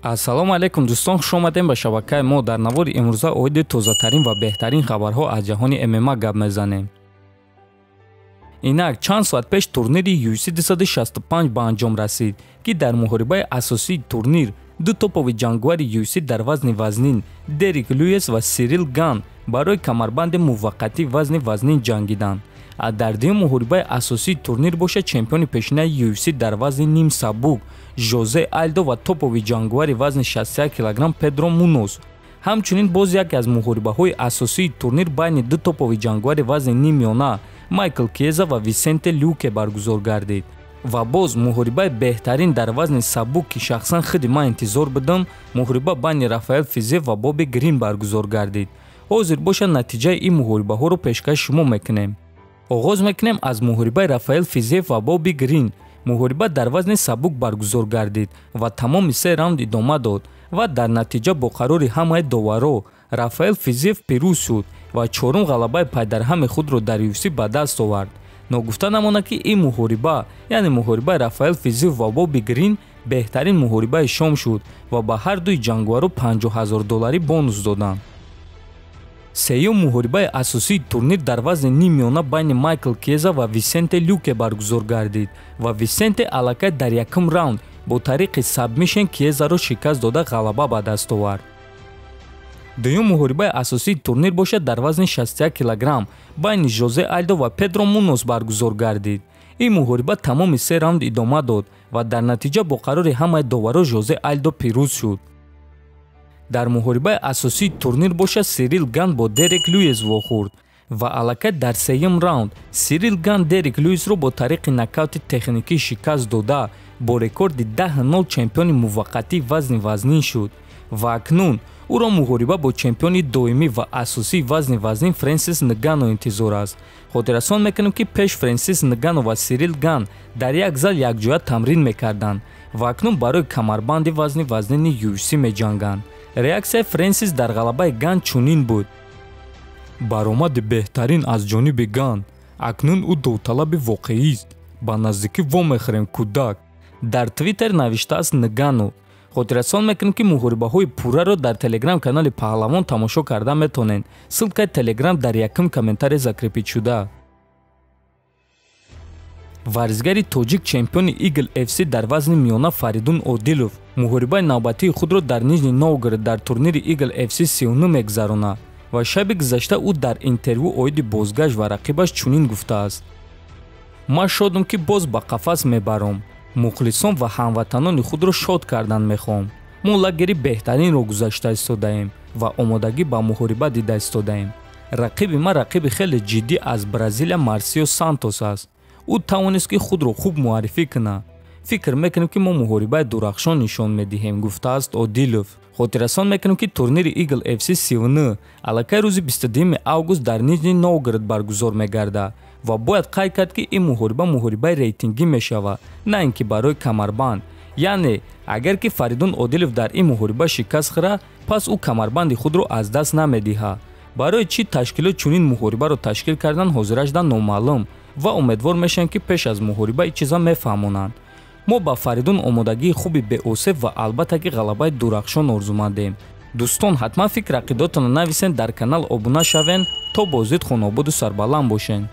Ассалому алайкум дӯстон, хуш омадем ба шабакаи мо. Дар навори имрӯза оиди тозатарин ва беҳтарин хабарҳо аз ҷаҳони ММА гап мезанем. Инак чанд соат пеш турнири UFC 265 ба анҷом расид, ки дар муҳорибаи асосии турнир ду топови ҷангувари UFC дар вазни вазнин Дерек Луис ва Сирил Ган барои камарбанди муваққатии вазни вазнин ҷангиданд. Дар дуюм муҳорибаи асосии турнир бошад чемпиони пешинаи UFC дар вазни ним сабук Жозе Альдо ва топови ҷангувари вазни 61 кг Педро Мунос. Ҳамчунин боз яке аз муҳорибаҳои асосии турнир байни ду топови ҷангувари вазни ниммиёна Майкл Киеза ва Висенте Люке баргузор гардид. Ва боз муҳорибаи беҳтарин дар вазни сабук, ки шахсан худи ман интизор будам, муҳориба байни Рафаэл Физиев ва Боби Грин баргузор гардид. Ҳозир бошад натиҷаи ин муҳорибаҳоро пешкаши шумо мекунем. Оғоз мекунем аз муҳорибаи Рафаэл Физиев ва Боби Грин. Муҳориба дар вазни сабук баргузор гардид ва тамоми се раунд идома дод ва дар натиҷа бо қарори ҳамаи доваро Рафаэл Физиев пирӯз шуд ва чорум ғалабаи пайдарҳами худро дар UFC ба даст овард. Ногуфта намонад, ки ин муҳориба, яъне муҳорибаи Рафаэл Физиев ва Боби Грин, беҳтарин муҳорибаи шом шуд ва ба ҳар дуи ҷангуваро $50,000 бонус доданд. Сеюм муҳорибаи асосии турнир дар вазни ниммиёна байни Майкл Киеза ва Висенте Люке баргузор гардид ва Висенте аллакай дар якум раунд бо тариқи сабмишен Киезаро шикаст дода ғалаба ба даст овард. Дуюм муҳорибаи асосии турнир бошад дар вазни 61 кг байни Жозе Альдо ва Педро Мунос баргузор гардид. Ин муҳориба тамоми се раунд идома дод ва дар натиҷа бо қарори ҳамаи доваро Жозе Альдо пирӯз шуд. Дар муҳорибаи асосии турнир бошад Сирил Ган бо Дерек Луис вохӯрд ва аллакай дар сеюм раунд Сирил Ган Дерек Луисро бо тариқи нокаути техникӣ шикаст дода бо рекорди 10-0 чемпиони муваққатии вазни вазнин шуд ва акнун ӯро муҳориба бо чемпиони доимӣ ва асосии вазни вазнин Фрэнсис Нгано интизор аст. Хотиррасон мекунем, ки пеш Фрэнсис Нгано ва Сирил Ган дар як зал якҷоя тамрин мекарданд ва акнун барои камарбанди вазни вазнини UFC меҷанганд. Реаксияи Фрэнсис дар ғалабаи Ган чунин буд: баромади беҳтарин аз ҷониби Ган, акнун ӯ довталаби воқеист, ба наздикӣ вомехӯрем, кӯдак, дар Твиттер навиштааст Нгано. Хотиррасон мекунем, ки муҳорибаҳои пурраро дар телеграм-канали Паҳлавон тамошо карда метавонед. Ссылкаи телеграм дар якум комментарий закрепить шуда. Варзигари тоҷик, чемпиони Eagle FC дар вазни миёна Фаридун Одилов муҳорибаи навбатии худро дар Нижний Новгород дар турнири Eagle FC 39 мегузаронад ва шаби гузашта ӯ дар интервю оиди бозгашт ва рақибаш чунин гуфтааст: «Ман шодам, ки боз ба қафас мебаром. Мухлисон ва ҳамватанони худро шод кардан мехоҳам. Мо лагери беҳтаринро гузашта истодаем ва омодагӣ ба муҳориба дида истодаем. Рақиби ман рақиби хеле ҷиддӣ аз Бразилия Марсио Сантос аст. Ӯ тавонист, ки худро хуб муаррифӣ кунад. Фикр мекунем, ки мо муҳорибаи дурахшон нишон медиҳем», гуфтааст Одилов. Хотиррасон мекунем, ки турнири Eagle FC 39 аллакай рӯзи 22 август дар Нижний Новгород баргузор мегардад ва бояд қайд кард, ки ин муҳориба муҳорибаи рейтингӣ мешавад, на ин ки барои камарбанд. Яъне агар ки Фаридун Одилов дар ин муҳориба шикаст хӯрад, пас ӯ камарбанди худро аз даст намедиҳад. Барои чӣ ташкилот чунин муҳорибаро ташкил кардан, ҳозирашда номаълум ва умедвор мешавем, ки пеш аз муҳориба ин чиза мефаҳмонанд. Мо ба Фаридун омодагии хуби беосеб ва албатта ки ғалабаи дурахшон орзумандем. Дӯстон, ҳатман фикр ақидотонро нависен, дар канал обуна шавен, то боздид хонободу сарбаланд бошен.